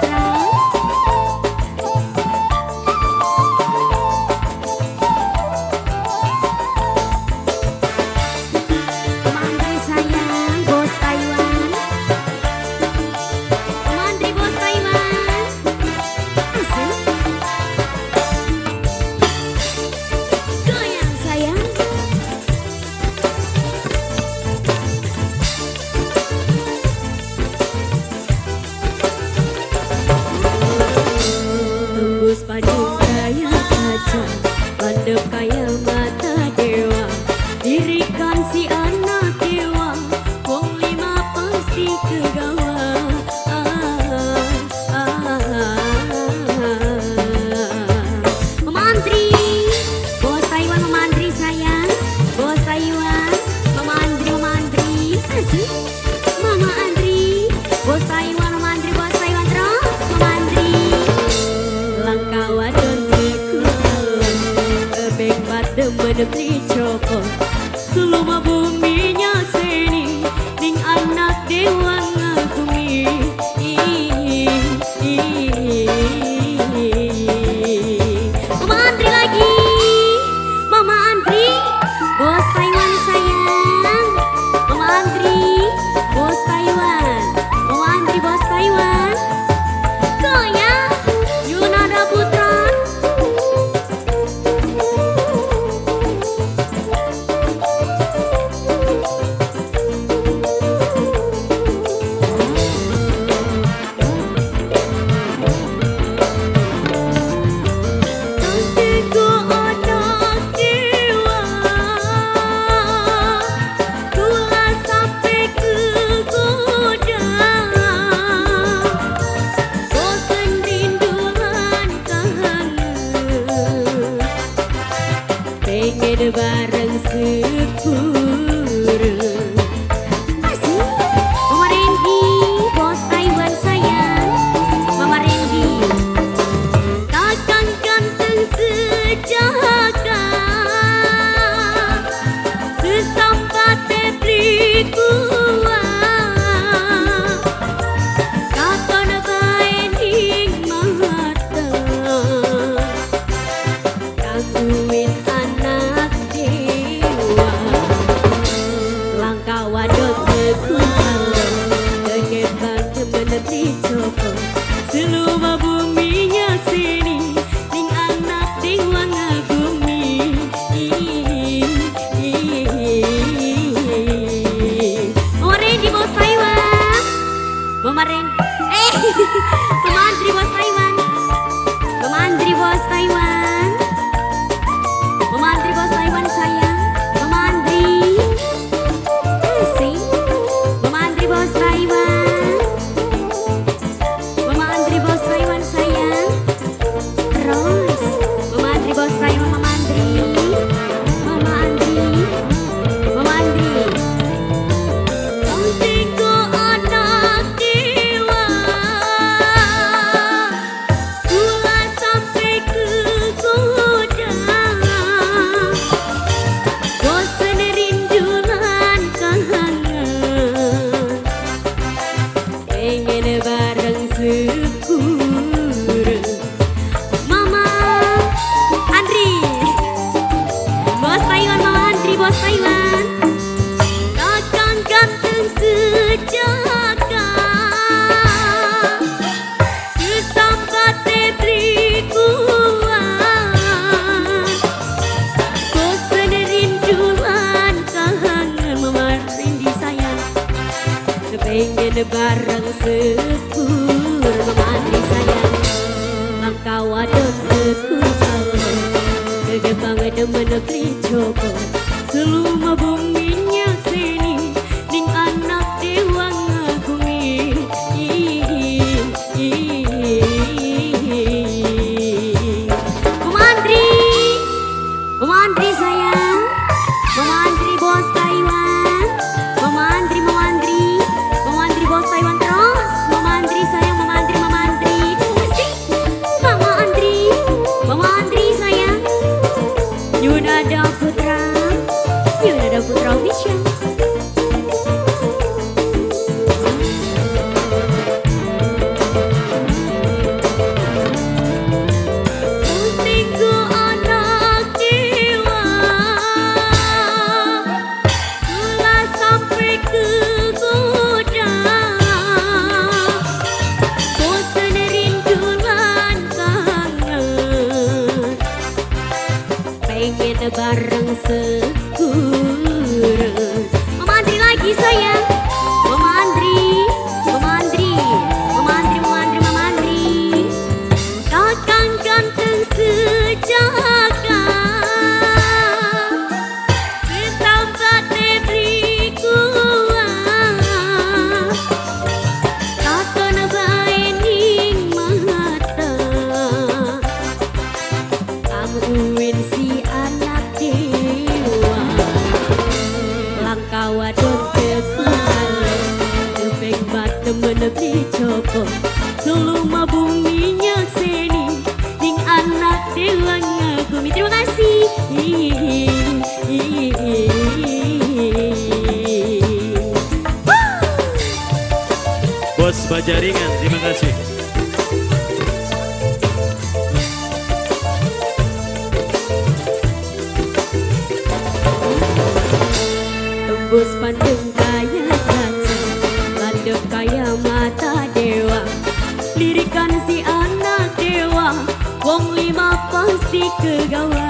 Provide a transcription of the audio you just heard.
Putra. Mama Andri sayang, bos Taiwan. Mama Andri bos Taiwan. Asik. Goyang sayang. Tembus padu kaya kaca, landep kaya mata dewa. Dirikan si anak dewa, wong lima pasti kegawa. Mama Andri, bos Taiwan, Mama Andri sayang, bos Taiwan, Mama Andri, Mama Andri, asik. Mama Andri, bos Taiwan, Mama Andri, bos Taiwan terus, Mama Andri. Langkah wadon kekuatan, ebek pademen beli coko. Seluma buminya sini, ning anak dewa ngagumi. Mama Andri lagi, Mama Andri, bos Taiwan sayang. Mama Andri, bos Taiwan. Mama Andri, bos Taiwan. Goyang, Yunada Putra. Tantiku anak dewa, kula sampai kegoda. Bosen rindu lan kangen, pengen bareng sepura. Asik. Mama Rendi, bos Taiwan sayang. Mama Rendi. Kakang ganteng sejaka, sesampate beli kuat. Katon bae ning mata, kaguin anak dewa. Langkah wadon kekuatan, kegebang temen beli coko. Seluma buminya sini, ning anak dewa ngagumi. Mama Rendi bos Taiwan. Mama Ren, Mama Andri bos Taiwan. Mama Andri bos Taiwan. Mama Andri bos Taiwan sayang. Mama Andri. Asik. Mama Andri bos Taiwan. Mama Andri bos Taiwan sayang. Terus Mama Andri bos Taiwan, Mama Andri. Mama Andri. Mama Andri. Tantiku anak dewa, kula sampai kegoda. Bosen rindu lan kangen, pengen bareng sepura. Mama Andri, bos Taiwan, Mama Andri, bos Taiwan. Kakang ganteng sejaka, sesampate beli kuat. Bosen rindu lan kangen, Mama Rendi sayang. Pengen bareng sepur, Mama Andri sayang. Langkah wadon kekuatan, kegebang demen beli coko. Seluma buminya sini, ning anak dewa ngagumi. Mama Andri, Mama Andri sayang. Mama Andri bos Taiwan. Mama Andri, Mama Andri, Mama Andri bos Taiwan terus. Mama Andri sayang, Mama Andri, Mama Andri. Asik. Mama Andri, Mama Andri sayang. Yunada Putra, Yunada Putra. Bareng sekurang. Mama Andri lagi sayang. Mama Andri, Mama Andri, Mama Andri, Mama Andri, Mama Andri. Kakang ganteng sejaka, ketambate beli kuah, takon bae ning mata. Kamu si anak dewa, langkah wadon kepala, tepeng batemen beli copo, suluma bumi nyakseni, ning anak dewa ngagumi. Terima kasih. Bos Bajaringan, terima kasih. Tembus pandang kaya kaca, landep kaya mata dewa. Lirikan si anak dewa, wong lima pasti kegawa.